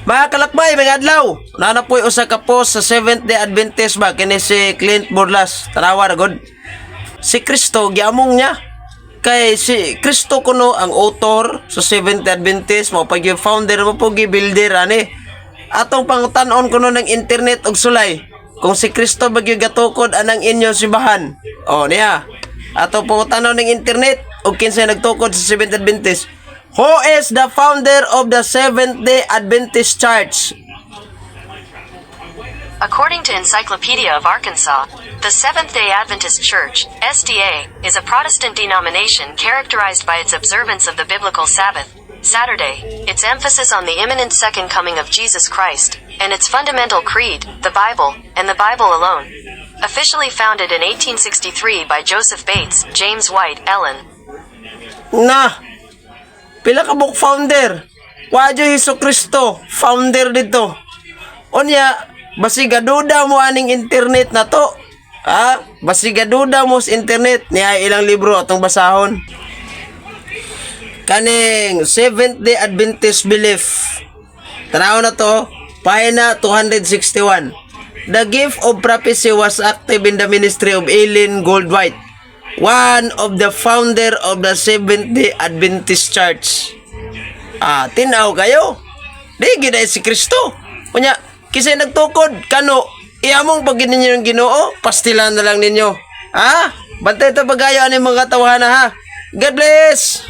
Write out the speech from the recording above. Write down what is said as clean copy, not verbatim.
Mga kalakbay, mga adlaw. Naa po'y usa ka post sa Seventh Day Adventist ba kini si Clint Borlas. Tanawa ra gud. Si Kristo giamong niya. Kay si Kristo kuno ang author sa Seventh Day Adventist, mao pag founder, mao po builder ani. Atong pangutan-on kuno ng internet og sulay kung si Kristo ba gyud gatukod anang inyong simbahan. O niya. Atong pangutan-on ng internet og kinsay nagtukod sa Seventh Day Adventist. Who is the founder of the Seventh Day Adventist Church? According to Encyclopedia of Arkansas, the Seventh day Adventist Church, SDA, is a Protestant denomination characterized by its observance of the biblical Sabbath, Saturday, its emphasis on the imminent second coming of Jesus Christ, and its fundamental creed, the Bible, and the Bible alone. Officially founded in 1863 by Joseph Bates, James White, Ellen Na. Pila ka book founder? Wa jud Hesus Kristo founder dito. Unya, basig duda mo aning internet na to. Ha? Basig duda mo sa internet niya, ilang libro atong basahon. Kaning Seventh Day Adventist Belief. Tanaw na to, pahina 261. The gift of prophecy was active in the ministry of Ellen Gould White, one of the founder of the Seventh-day Adventist Church. Ah, tinaw kayo. Di gid si Kristo. Unya, kisay nagtukod kano iamong pag ninyo ng Ginoo, pastilan na lang ninyo. Ha? Bantay ito pagayo ani mga tawahan ha. God bless.